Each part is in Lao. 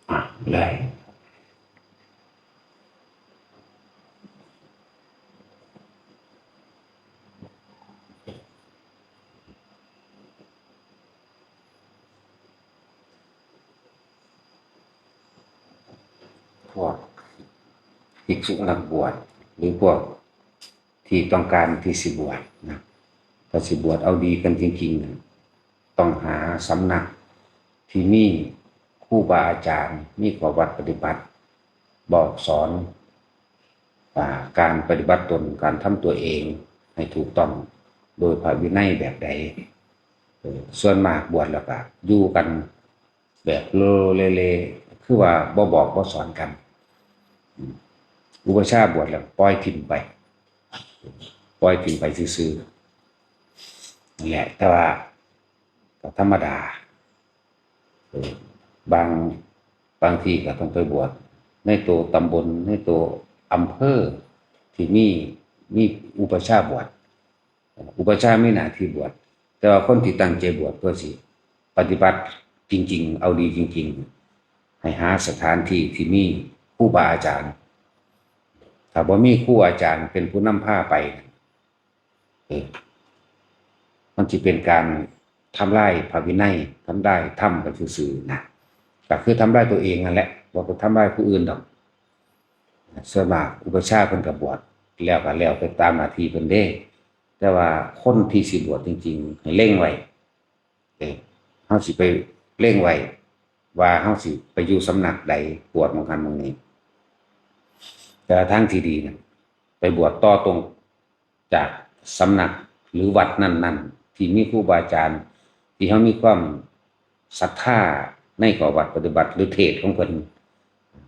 ອ່ະ ເລີຍ. ພວກພິກສຸນັກບວດ ຫຼື ພວກທີ່ຕ້ອງການທີ່ຊິບວດນະ, ຖ້າຊິບວດເອົາດີກັນຈິງໆ ຕ້ອງຫາສຳນັກທີ່ມີຄູບາອາຈານ, ມີຂໍ້ວັດປະຕິບັດບອກສອນ ອ່າ ການປະຕິບັດຕົນ, ການທຳຕົວເອງໃຫ້ຖືກຕ້ອງໂດຍພະວິໄນແບບໃດ. ເອີ ສ່ວນມາກບວດແລ້ວກະຢູ່ກັນແບບໂລເລເລ ຄືວ່າບໍ່ບອກບໍ່ສອນກັນ. ອືມ ອຸປະຊາບວດແລ້ວປ່ອຍຖິ້ມໄປ, ປ່ອຍຖິ້ມໄປຊື່ໆ ນັ້ນແຫຼະ. ແຕ່ວ່າກໍທຳມະດາ ເອີ ບາງ ບາງທີ່ກໍຕ້ອງໄປບວດໃນໂຕຕຳບົນ ໃນໂຕອຳເພີທີ່ມີ ມີອຸປະຊາບວດ. ອຸປະຊາມີໜ້າທີ່ບວດ, ແຕ່ວ່າຄົນທີ່ຕັ້ງໃຈບວດເພື່ອຊິປະຕິບັດຈິງໆ ເອົາດີຈິງໆ ໃຫ້ຫາສະຖານທີ່ທີ່ມີຄູບາອາຈານ. ຖ້າບໍ່ມີຄູອາຈານເປັນຜູ້ນຳພາໄປ ເອີ ມັນຊິເປັນການທຳລາຍພະວິໄນ, ທຳລາຍທຳໄປຊື່ໆນະ, ກໍຄືທຳລາຍຕົວເອງຫັ້ນແຫຼະ, ບໍ່ໄປທຳລາຍຜູ້ອື່ນດອກ. ສ່ວນມາກອຸປະຊາເພິ່ນກໍບວດແລ້ວກໍແລ້ວໄປຕາມໜ້າທີ່ເພິ່ນເດ້, ແຕ່ວ່າຄົນທີ່ຊິບວດຈິງໆ ໃຫ້ເລັງໄວ້. ເອີ ເຮົາຊິໄປເລັງໄວ້ວ່າເຮົາຊິໄປຢູ່ສຳນັກໃດ, ບວດໝ່ອງຫັ້ນໝ່ອງນີ້. ແຕ່ທາງທີ່ດີນັ້ນ ໄປບວດຕໍ່ຕົງຈາກສຳນັກ ຫຼື ວັດນັ້ນໆ ທີ່ມີຄູບາອາຈານ ທີ່ເຮົາມີຄວາມສັດທາໃນຂໍ້ວັດປະຕິບັດ ຫຼື ເທດຂອງເພິ່ນ,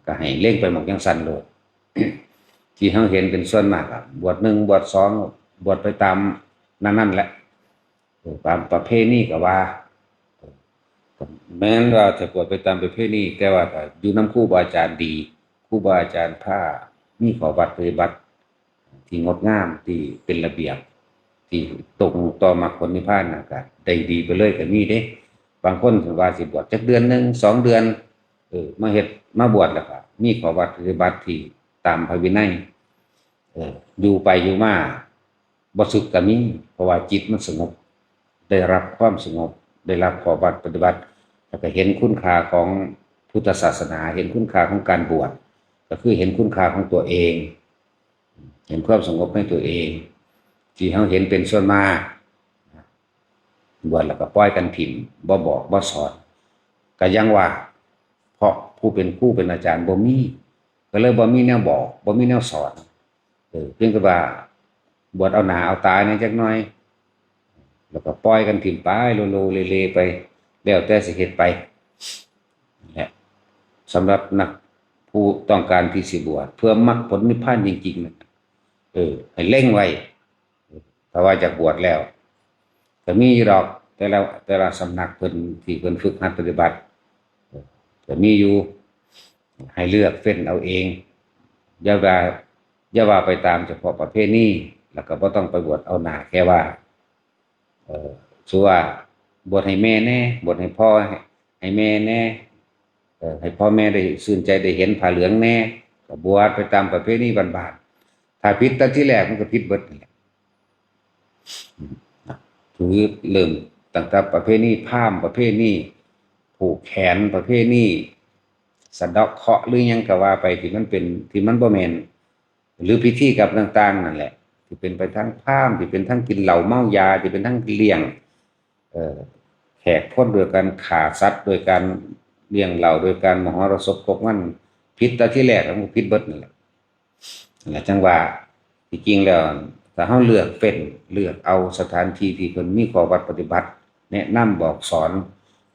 ກໍໃຫ້ເລັງໄປໝ່ອງຈັ່ງຊັ້ນໂລດ. ທີ່ເຮົາເຫັນເປັນສ່ວນມາກ ບວດໜຶ່ງ ບວດສອງ ບວດໄປຕາມນັ້ນໆແຫຼະ. ເອີ ຕາມປະເພນີກໍວ່າ ເອີ ກໍແມ່ນວ່າຈະບວດໄປຕາມປະເພນີ, ແຕ່ວ່າກໍຢູ່ນຳຄູບາອາຈານດີ, ຄູບາອາຈານພາມີຂໍ້ວັດປະຕິບັດທີ່ງົດງາມ, ທີ່ເປັນລະບຽບ, ທີ່ຕົງຕໍ່ມັກຜົນນິບພານນະ, ກໍໄດ້ດີໄປເລີຍກໍມີເດ້. ບາງຄົນວ່າຊິບວດຈັກເດືອນໜຶ່ງ ສອງເດືອນ, ເອີ ມາເຮັດ ມາບວດແລ້ວກໍມີຂໍ້ວັດປະຕິບັດທີ່ຕາມພະວິໄນ, ເອີ ຢູ່ໄປຢູ່ມາ ບໍ່ສຶກກໍມີ, ເພາະວ່າຈິດມັນສະຫງົບ, ໄດ້ຮັບຄວາມສະຫງົບ, ໄດ້ຮັບຂໍ້ວັດປະຕິບັດ, ແລ້ວກໍເຫັນຄຸນຄ່າຂອງພຸດທະສາສະໜາ, ເຫັນຄຸນຄ່າຂອງການບວດ, ກໍຄືເຫັນຄຸນຄ່າຂອງຕົວເອງ, ເຫັນຄວາມສະຫງົບໃນຕົວເອງ, ທີ່ເຮົາເຫັນເປັນສ່ວນມາກ. ບວດແລ້ວກໍປ່ອຍກັນຖິ້ມ, ບໍ່ບອກບໍ່ສອນ, ກໍຍັງວ່າ ເພາະຜູ້ເປັນຄູເປັນອາຈານບໍ່ມີ, ກໍເລີຍບໍ່ມີແນວບອກ, ບໍ່ມີແນວສອນ. ເອີ ພຽງແຕ່ວ່າບວດເອົາໜ້າເອົາຕາແດ່ຈັກໜ່ອຍ ແລ້ວກໍປ່ອຍກັນຖິ້ມໄປ ໂລໆເລໆໄປ ແລ້ວແຕ່ຊິເຮັດໄປ. ແລະ ສຳລັບນັກ ຜູ້ຕ້ອງການທີ່ຊິບວດເພື່ອມັກຜົນນິບພານຈິງໆນັ້ນ ເອີ ໃຫ້ເລັງໄວ້. ຖ້າວ່າຢາກບວດແລ້ວ ກໍມີຢູ່ດອກ, ແຕ່ລະ ແຕ່ລະສຳນັກເພິ່ນ ທີ່ເພິ່ນຝຶກຫັດປະຕິບັດ ກໍມີຢູ່. ໃຫ້ເລືອກເຟ້ນເອົາເອງ, ຢ່າວ່າ ຢ່າວ່າໄປຕາມສະເພາະປະເພນີ, ແລ້ວກໍບໍ່ຕ້ອງໄປບວດເອົາໜ້າແຄ່ວ່າ ເອີ ສົມມຸດວ່າບວດໃຫ້ແມ່ແດ່, ບວດໃຫ້ພໍ່ ໃຫ້ແມ່ແດ່, ເອີ ໃຫ້ພໍ່ແມ່ໄດ້ຊື່ນໃຈໄດ້ເຫັນຜ້າເຫຼືອງແດ່, ກໍບວດໄປຕາມປະເພນີບ້ານໆ. ຖ້າຜິດແຕ່ທີແລກ ມັນກໍຜິດເບິດນັ້ນແຫຼະ. ອືມ ຖືເລີ່ມຕັ້ງແຕ່ປະເພນີພາມ, ປະເພນີຜູກແຂນ, ປະເພນີສະເດາະເຄາະ ຫຼື ຫຍັງກໍວ່າໄປ ທີ່ມັນເປັນ ທີ່ມັນບໍ່ແມ່ນ ຫຼື ພິທີກຳຕ່າງໆນັ້ນແຫຼະ ທີ່ເປັນໄປທາງພາມ, ທີ່ເປັນທາງກິນເຫຼົ້າເມົາຢາ, ທີ່ເປັນທາງລ້ຽງ ເອີ ແຂກຄົນ ໂດຍການຂ້າສັດ, ໂດຍການລ້ຽງເຫຼົ້າ, ໂດຍການມະຫອລະສົບຄົບກັນ, ຜິດແຕ່ທີແລກ ມັນກໍຜິດເບິດນັ້ນແຫຼະ. ນັ້ນແຫຼະ ຈັ່ງວ່າ ທີ່ຈິງແລ້ວ ຖ້າເຮົາເລືອກເຟ້ນ ເລືອກເອົາສະຖານທີ່ທີ່ເພິ່ນມີຂໍ້ວັດປະຕິບັດ ແນະນຳບອກສອນ,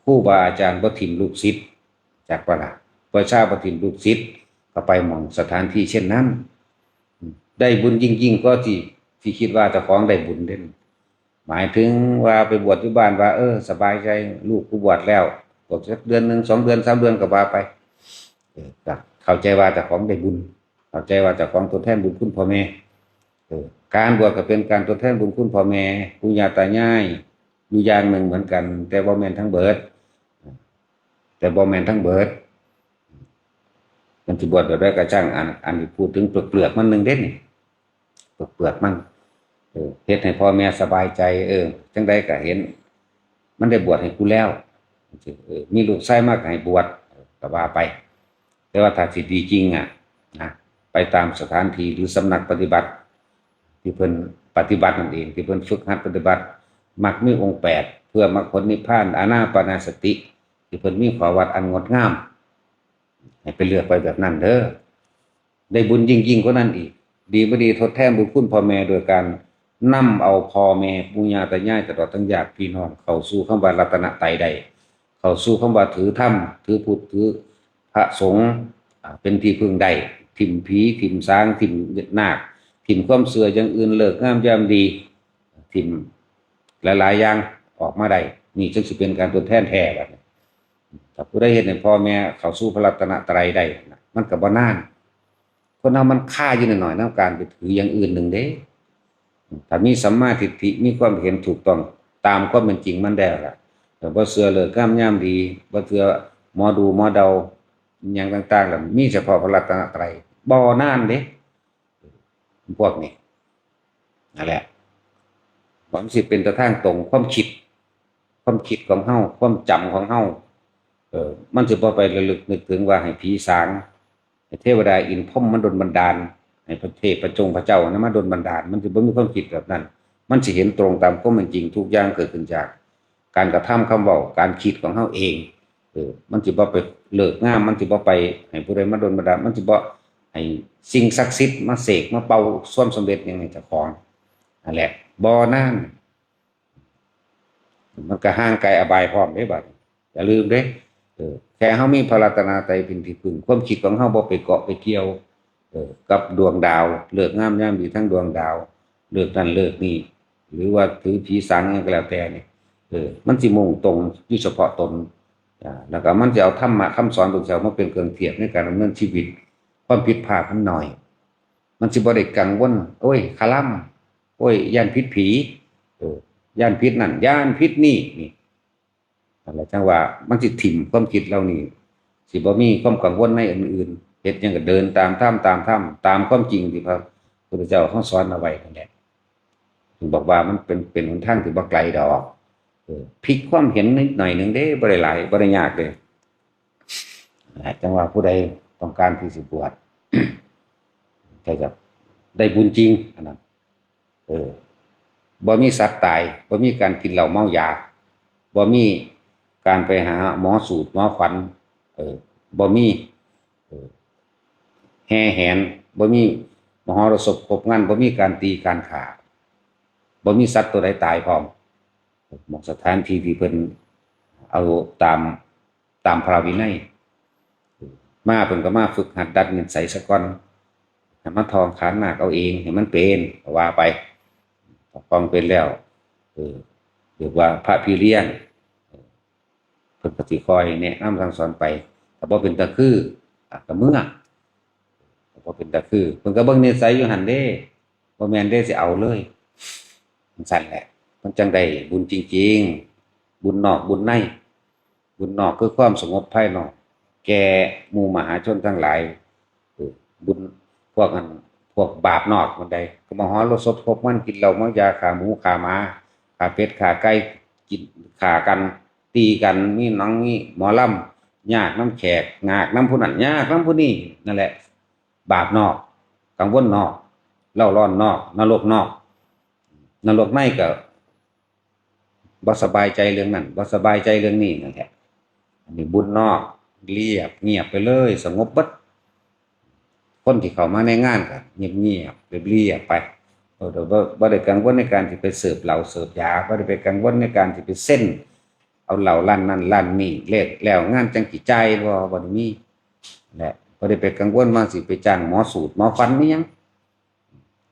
ຄູບາອາຈານບໍ່ຖິ້ມລູກສິດ, ຈັກວ່າລະ ປະຊາບໍ່ຖິ້ມລູກສິດ ກໍໄປໝ່ອງສະຖານທີ່ເຊັ່ນນັ້ນ ໄດ້ບຸນຍິ່ງໆກວ່າທີ່ ທີ່ຄິດວ່າເຈົ້າຂອງໄດ້ບຸນເດ້. ໝາຍເຖິງວ່າໄປບວດຢູ່ບ້ານວ່າ ເອີ ສະບາຍໃຈ ລູກກູບວດແລ້ວ, ບວດຈັກເດືອນໜຶ່ງ ສອງເດືອນ ສາມເດືອນກໍວ່າໄປ, ເອີ ກໍເຂົ້າໃຈວ່າເຈົ້າຂອງໄດ້ບຸນ, ເຂົ້າໃຈວ່າເຈົ້າຂອງທົດແທນບຸນຄຸນພໍ່ແມ່. ເອີ ການບວດກໍເປັນການທົດແທນບຸນຄຸນພໍ່ແມ່, ປູ່ຍ່າຕາຍາຍ ຢູ່ຢ່າງໜຶ່ງເໝືອນກັນ, ແຕ່ບໍ່ແມ່ນທັງເບີດ, ແຕ່ບໍ່ແມ່ນທັງເບີດ. ມັນຊິບວດແບບໃດກໍຊ່າງ ອັນ ອັນນີ້ ພູດເຖິງເປືອກໆມັນໜຶ່ງເດ້ນີ້ ເປືອກໆມັນ ເອີ ເຮັດໃຫ້ພໍ່ແມ່ສະບາຍໃຈ ເອີ ຈັ່ງໃດກໍເຫັນມັນໄດ້ບວດໃຫ້ກູແລ້ວ ເອີ ມີລູກຊາຍມາກໍໃຫ້ບວດ ກໍວ່າໄປ. ແຕ່ວ່າຖ້າຊິດີຈິງອະນະ ໄປຕາມສະຖານທີ່ ຫຼື ສຳນັກປະຕິບັດທີ່ເພິ່ນປະຕິບັດນັ້ນເອງ ທີ່ເພິ່ນຝຶກຫັດປະຕິບັດ ມັກມີອົງແປດ ເພື່ອມັກຜົນນິບພານ ອານາປານະສະຕິ ທີ່ເພິ່ນມີຂໍ້ວັດອັນງົດງາມ ໃຫ້ໄປເລືອກໄປແບບນັ້ນເດີ້. ໄດ້ບຸນຍິ່ງໆກວ່ານັ້ນອີກ ດີບໍ່ດີທົດແທນບຸນຄຸນພໍ່ແມ່ ໂດຍການນຳເອົາພໍ່ແມ່ ປູ່ຍ່າຕາຍາຍ ຕະຫຼອດທັງຍາດພີ່ນ້ອງ ເຂົ້າສູ່ຄຳວ່າລັດຕະນະໄຕໄດ້ ເຂົ້າສູ່ຄຳວ່າຖືທຳ ຖືພຸດ ຖືພະສົງ ອາ ເປັນທີ່ເພິ່ງໄດ້ ຖິ້ມຜີ ຖິ້ມສາງ ຖິ້ມນາກ ຖິ້ມຄວາມເຊື່ອຢ່າງອື່ນ ເລີກງາມຍາມດີ ຖິ້ມຫຼາຍໆຢ່າງອອກມາໄດ້ ນີ້ຈຶ່ງຊິເປັນການທົດແທນແທ້ບັດນີ້. ຖ້າຜູ້ໃດເຮັດໃຫ້ພໍ່ແມ່ເຂົ້າສູ່ພະລັດຕະນະໄຕໄດ້ນະ ມັນກໍບໍ່ນານ. ຄົນເຮົາມັນຄາຢູ່ໜ້ອຍໆນຳການໄປຖືຢ່າງອື່ນໜຶ່ງເດ້. ຖ້າມີສຳມາທິດຖິ ມີຄວາມເຫັນຖືກຕ້ອງຕາມຄວາມເປັນຈິງມັນແລ້ວລະ ແຕ່ບໍ່ເຊື່ອເລີກງາມຍາມດີ ບໍ່ເຊື່ອໝໍດູໝໍເດົາ ອີ່ຫຍັງຕ່າງໆ ລະມີສະເພາະພະລັດຕະນະໄຕ ບໍ່ນານເດ້ ພວກນີ້ ນັ້ນແຫຼະ ມັນຊິເປັນແຕ່ທາງຕົງ ຄວາມຄິດ ຄວາມຄິດຂອງເຮົາ ຄວາມຈຳຂອງເຮົາ ເອີ ມັນຊິບໍ່ໄປລະລຶກນຶກເຖິງວ່າໃຫ້ຜີສາງ ໃຫ້ເທວະດາອິນພົມມາດົນບັນດານ ໃຫ້ພະເທບພະຈົງພະເຈົ້ານະມາດົນບັນດານ ມັນຊິບໍ່ມີຄວາມຄິດແບບນັ້ນ. ມັນຊິເຫັນຕົງຕາມຄວາມເປັນຈິງ ທຸກຢ່າງເກີດຂຶ້ນຈາກ ການກະທຳ ຄຳເວົ້າ ການຄິດຂອງເຮົາເອງ. ເອີ ມັນຊິບໍ່ໄປເລີກງາມ ມັນຊິບໍ່ໄປໃຫ້ຜູ້ໃດມາດົນບັນດານ ມັນຊິບໍ່ໃຫ້ສິ່ງສັກສິດມາເສກມາເປົ່າຄວາມສຳເລັດຫຍັງໃຫ້ເຈົ້າຂອງ. ນັ້ນແຫຼະ ບໍ່ນານ ມັນກໍຫ່າງໄກອະບາຍພ້ອມເດ້ບັດນີ້. ຢ່າລືມເດ້ ເອີ ແຄ່ເຮົາມີພະລັດຕະນະໄຕເປັນທີ່ເພິ່ງ ຄວາມຄິດຂອງເຮົາບໍ່ໄປເກາະໄປກ່ຽວ ເອີ ກັບດວງດາວ ເລີກງາມຍາມດີທາງດວງດາວ ເລີກນັ້ນເລີກນີ້ ຫຼືວ່າຖືຜີສາງຫຍັງກໍແລ້ວແຕ່ນີ້ ເອີ ມັນຊິມຸ່ງຕົງຢູ່ສະເພາະຕົນ ອາ ແລ້ວກໍມັນຊິເອົາທຳມະຄຳສອນພະພຸດທະເຈົ້າມາເປັນເຄື່ອງທຽບໃນການດຳເນີນຊີວິດ ຄວາມຜິດພາດມັນໜ້ອຍ ມັນຊິບໍ່ໄດ້ກັງວົນ ໂອ້ຍ ຄະລຳ ໂອ້ຍ ຢ້ານຜິດຜີ ເອີ ຢ້ານຜິດນັ້ນ ຢ້ານຜິດນີ້ ນີ້ ນັ້ນແຫຼະ ຈັ່ງວ່າມັນຊິຖິ້ມຄວາມຄິດເຫຼົ່ານີ້ ຊິບໍ່ມີຄວາມກັງວົນໃນອື່ນໆ ເຮັດຫຍັງກໍເດີນຕາມທຳ ຕາມທຳ ຕາມຄວາມຈິງທີ່ພະພຸດທະເຈົ້າເຮົາສອນເອົາໄວ້ນັ້ນແຫຼະ. ເພິ່ນບອກວ່າມັນເປັນ ເປັນຫົນທາງທີ່ບໍ່ໄກດອກ ເອີ ພິກຄວາມເຫັນໜ້ອຍໜຶ່ງເດ້ ບໍ່ໄດ້ຫຼາຍ ບໍ່ໄດ້ຍາກເດ້. ແຫຼະ ຈັ່ງວ່າຜູ້ໃດຕ້ອງການທີ່ຊິບວດ ກໍຈະໄດ້ບຸນຈິງ ອັນນັ້ນ ເອີ ບໍ່ມີສັດຕາຍ ບໍ່ມີການກິນເຫຼົ້າເມົາຢາ ບໍ່ມີການໄປຫາໝໍສູດໝໍຂວັນ ເອີ ບໍ່ມີ ເອີ ແຫ່ແຫນ ບໍ່ມີມະຫອລະສົບຄົບງັນ ບໍ່ມີການຕີການຂ້າ ບໍ່ມີສັດຕົວໃດຕາຍພ້ອມ. ໝ່ອງສະຖານທີ່ທີ່ເພິ່ນເອົາຕາມ ຕາມພະລະວິໄນ ມາເພິ່ນກໍມາຝຶກຫັດດັດນິໄສສາກ່ອນ ໃຫ້ມາທ່ອງຂານນາກເອົາເອງໃຫ້ມັນເປັນ ກໍວ່າໄປ. ພໍຟັງເປັນແລ້ວ ເອີ ເອີ້ນວ່າພະພີ່ລ້ຽງ ເພິ່ນກໍຊິຄອຍແນະນຳສັ່ງສອນໄປ. ຖ້າບໍ່ເປັນຕາຄື ອາ ກໍເມືອ ບໍ່ເປັນຕາຄື ເພິ່ນກໍເບິ່ງນິໄສຢູ່ຫັ້ນເດ້ ບໍ່ແມ່ນເດ້ ຊິເອົາເລີຍ ຈັ່ງຊັ້ນແຫຼະ ມັນຈັ່ງໄດ້ບຸນຈິງໆ ບຸນນອກບຸນໃນ. ບຸນນອກຄືຄວາມສະຫງົບພາຍນອກ ແກ່ໝູ່ມະຫາຊົນທັງຫຼາຍ ເອີ ບຸນພວກອັນ ພວກບາບນອກມັນໃດ ກໍມາຫໍລົດສົບຄົບມັນ ກິນເຫຼົ້າເມົາຢາ ຂ້າໝູຂ້າໝາ ຂ້າເປັດຂ້າໄກ່ ກິນຂ້າກັນ ຕີກັນ ມີໜັງມີໝໍລຳ ຍາກນຳແຂກ ຍາກນຳຜູ້ນັ້ນ ຍາກນຳຜູ້ນີ້ ນັ້ນແຫຼະ ບາບນອກ ກັງວົນນອກ ເລົ່າຮ້ອນນອກ ນະລົກນອກ ນະລົກໃນກໍບໍ່ສະບາຍໃຈເລື່ອງນັ້ນ ບໍ່ສະບາຍໃຈເລື່ອງນີ້ ນັ້ນແຫຼະ. ອັນນີ້ບຸນນອກ ລຽບງຽບໄປເລີຍ ສະຫງົບເບິດ. ຄົນທີ່ເຂົ້າມາໃນງານກໍງຽບໆ ລຽບໆໄປ ເອີ ບໍ່ ບໍ່ໄດ້ກັງວົນໃນການທີ່ໄປເສີບເຫຼົ້າເສີບຢາ ບໍ່ໄດ້ໄປກັງວົນໃນການທີ່ໄປເຊັນເອົາເຫຼົ້າຮ້ານນັ້ນຮ້ານນີ້ ແລ້ວ ແລ້ວງານຈັ່ງຊິຈ່າຍບໍ່ ບໍ່ໄດ້ມີ ແລະ ບໍ່ໄດ້ໄປກັງວົນວ່າຊິໄປຈ້າງໝໍສູດໝໍຂວັນອີ່ຫຍັງ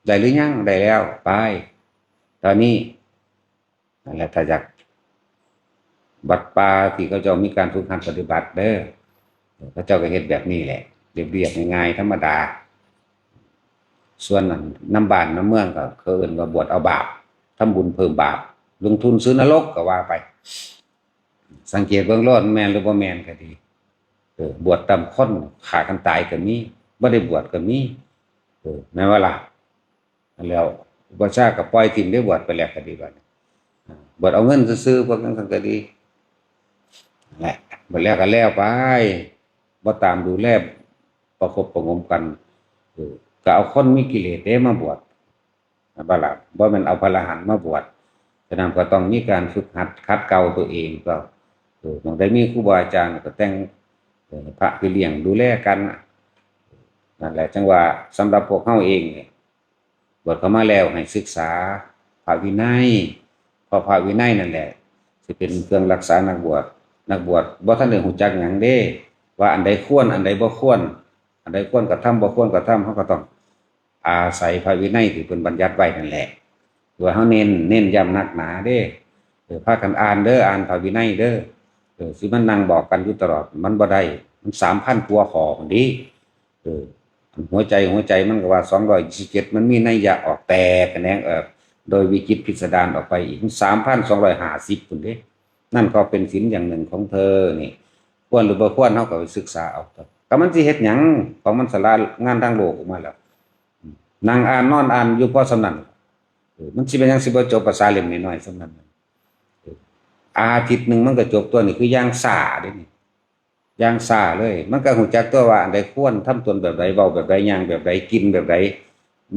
ໄດ້ຫຼືຍັງ? ໄດ້ແລ້ວ ໄປ ຕອນນີ້ ນັ້ນແຫຼະ ຖ້າຢາກ ວັດປ່າທີ່ເຂົາເຈົ້າມີການຝຶກຫັດປະຕິບັດເດີ ເຂົາເຈົ້າກໍເຮັດແບບນີ້ແຫຼະ ລຽບໆ ງ່າຍໆ ທຳມະດາ. ສ່ວນອັນນຳບ້ານນຳເມືອງກໍເຂົາເອີ້ນວ່າບວດເອົາບາບ ທຳບຸນເພີ່ມບາບ ລົງທຶນຊື້ນະລົກກໍວ່າໄປ. ສັງເກດເບິ່ງໂລດ ແມ່ນຫຼືບໍ່ແມ່ນກໍດີ ບວດຕາມຄົນ ຂ້າກັນຕາຍກໍມີ ບໍ່ໄດ້ບວດກໍມີ ເອີ ແມ່ນບໍ່ລະ? ແລ້ວອຸປັດຊາກໍປ່ອຍຖິ້ມໄດ້ ບວດໄປແລ້ວກໍດີ ບາດນີ້ບວດເອົາເງິນຊື່ໆ ພວກນັ້ນກໍດີ ແຫຼະ ບວດແລ້ວກໍແລ້ວໄປ ບໍ່ຕາມດູແລປະຄົບປະຫງົມກັນ ເອີ ກໍເອົາຄົນມີກິເລດເດ້ມາບວດ ແມ່ນບໍ່ລະ? ບໍ່ແມ່ນເອົາພະອະລະຫັນມາບວດ. ສະນັ້ນກໍຕ້ອງມີການຝຶກຫັດຂັດເກົາຕົວເອງ ກໍ ເອີ ໝ່ອງໃດມີຄູບາອາຈານກໍແຕ່ງ ເອີ ພະໄປລ້ຽງດູແລກັນ. ນັ້ນແຫຼະ ຈັ່ງວ່າສຳລັບພວກເຮົາເອງນີ້ ບວດເຂົ້າມາແລ້ວໃຫ້ສຶກສາພະວິໄນ ເພາະພະວິໄນນັ້ນແຫຼະ ຊິເປັນເຄື່ອງຮັກສານັກບວດ. ນັກບວດບໍ່ທັນໄດ້ຮູ້ຈັກຫຍັງເດ້ ວ່າອັນໃດຄວນ ອັນໃດບໍ່ຄວນ ອັນໃດຄວນກະທຳ ບໍ່ຄວນກະທຳ ເຮົາກໍຕ້ອງ ອາໄສພະວິໄນທີ່ເພິ່ນບັນຍັດໄວ້ນັ້ນແຫຼະ ຄືວ່າເຮົາເນັ້ນ ເນັ້ນຢ້ຳໜັກໜາເດ້ ເອີ ພາກັນອ່ານເດີ ອ່ານພະວິໄນເດີ ເອີ ຊິມານັ່ງບອກກັນຢູ່ຕະຫຼອດ ມັນບໍ່ໄດ້ ມັນສາມພັນກວ່າຂໍ້ພຸ້ນເດ ເອີ ອັນຫົວໃຈ ຫົວໃຈມັນກໍວ່າສອງຮ້ອຍຊາວເຈັດ ມັນມີໄນຍະອອກແຕກຂະແໜງ ເອີ ໂດຍວິຈິດພິດສະດານອອກໄປອີກ ສາມພັນສອງຮ້ອຍຫ້າສິບພຸ້ນເດ. ນັ້ນກໍເປັນສິນຢ່າງໜຶ່ງຂອງເທີນີ້ ຄວນຫຼືບໍ່ຄວນ ເຮົາກໍໄປສຶກສາເອົາ ກໍມັນຊິເຮັດຫຍັງ ຂອງມັນສະຫຼາງານທາງໂລກອອກມາແລ້ວ ນັ່ງອ່ານນອນອ່ານຢູ່ພໍສ່ຳນັ້ນ ເອີ ມັນຊິເປັນຫຍັງຊິບໍ່ຈົບພາສາເຫຼັ້ມນ້ອຍໆສ່ຳນັ້ນ ເອີ ອາທິດໜຶ່ງມັນກໍຈົບຕົວະ ນີ້ຄືຢ່າງຊ້າເດ້ນີ້ ຢ່າງຊ້າເລີຍ ມັນກໍຮູ້ຈັກຕົວະວ່າອັນໃດຄວນ ທຳຕົນແບບໃດ ເວົ້າແບບໃດ ຍ່າງແບບໃດ ກິນແບບໃດ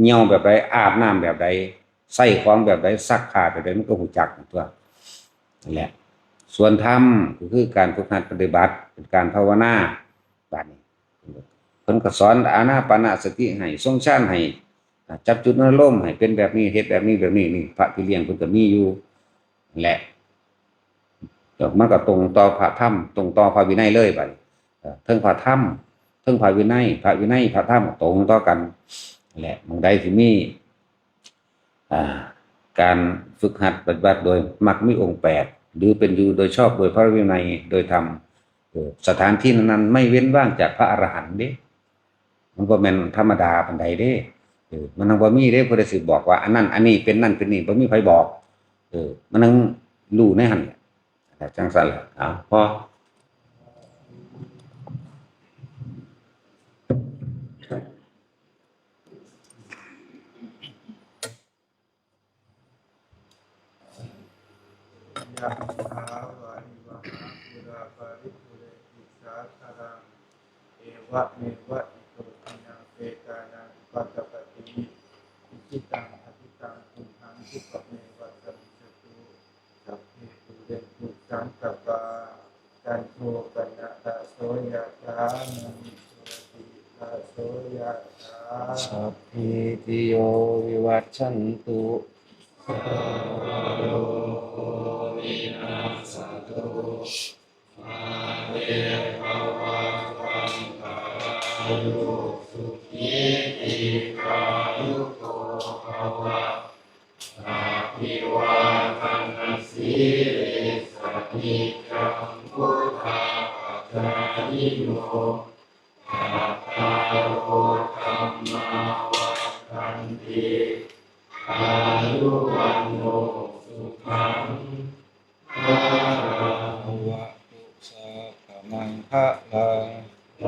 ຍ່ຽວແບບໃດ ອາບນ້ຳແບບໃດ ໃຊ້ຂອງແບບໃດ ຊັກຜ້າແບບໃດ ມັນກໍຮູ້ຈັກຕົວະ ນັ້ນແຫຼະ. ສ່ວນທຳກໍຄືການຝຶກຫັດປະຕິບັດ ເປັນການພາວະນາ ບາດນີ້ເພິ່ນກໍສອນອານາປານະສະຕິໃຫ້ ຊົງຊານໃຫ້ ຈັບຈຸດອາລົມໃຫ້ເປັນແບບນີ້ ເຮັດແບບນີ້ ແບບນີ້ ນີ້ພະພີ່ລ້ຽງເພິ່ນກໍມີຢູ່ແຫຼະ ມັນກໍຕົງຕໍ່ພະທຳ ຕົງຕໍ່ພະວິໄນເລີຍບາດນີ້ ເທິງພະທຳ ເທິງພະວິໄນ ພະວິໄນ ພະທຳຕົງຕໍ່ກັນແຫຼະ. ໝ່ອງໃດທີ່ມີ ອ່າ ການຝຶກຫັດປະຕິບັດໂດຍມັກມີອົງແປດ ຫຼືເປັນຢູ່ໂດຍຊອບໂດຍພະວິໄນໂດຍທຳ ເອີ ສະຖານທີ່ນັ້ນໆ ໄມ່ເວັ້ນວ່າງຈາກພະອະລະຫັນເດ້ ມັນບໍ່ແມ່ນທຳມະດາປານໃດເດ້ ເອີ ມັນຍັງບໍ່ມີເດ້ ຜູ້ໃດຊິບອກວ່າອັນນັ້ນອັນນີ້ເປັນນັ້ນເປັນນີ້ ບໍ່ມີໃຜບອກ ເອີ ມັນຍັງຮູ້ໃນຫັ້ນແຫຼະ ຈັ່ງຊັ້ນແຫຼະ ເອົາ ພໍ. ยะถาวาริวหาปูราปาริปุเรนติสาคารัง เอวะเมวะอิโตทินังเปตานังอุปกปปติ อิจิตังปัตถิตังตุมหังคิปะเมวะสะมิจฉตุ สัพเพปูเรนตุสังกัปปา จันโทปนรโสยะถามะณิโชติระโสยะถา สัพพีติโยวิวัชชันตุ สัพพะโรโควินัสสะตุ มาเตภวัตวันตรายุสุขีทีฆายุโกภวะ อะภิวาทะนะสีลิสสะ นิจจังวุฑฒาปะจายิโน จัตตาโรธัมมาวัฑฒันติ อายุวัณโณสุขังพะลัง ภะวะตุ สัพพะมังคะลัง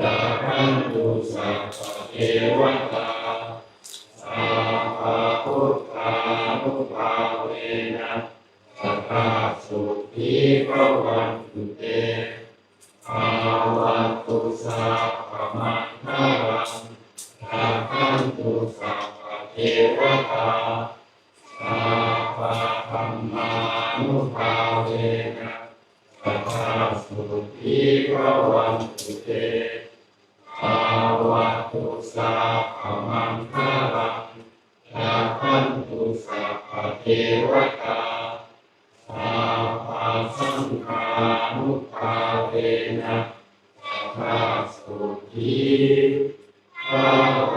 รักขันตุ สัพพะเทวะตา สัพพะพุทธานุภาเวนะ สะทาโสตีภะวันตุเต ภะวะตุ สัพพะมังคะลัง รักขันตุ สัพพะเทวะตา สัพพะธัมมานุภาเวนะ สะทาโสตีภะวันตุเต ภะวะตุ สัพพะมังคะลัง รักขันตุ สัพพะเทวะตา สัพพะสังฆานุภาเวนะ สะทาโสตีภะว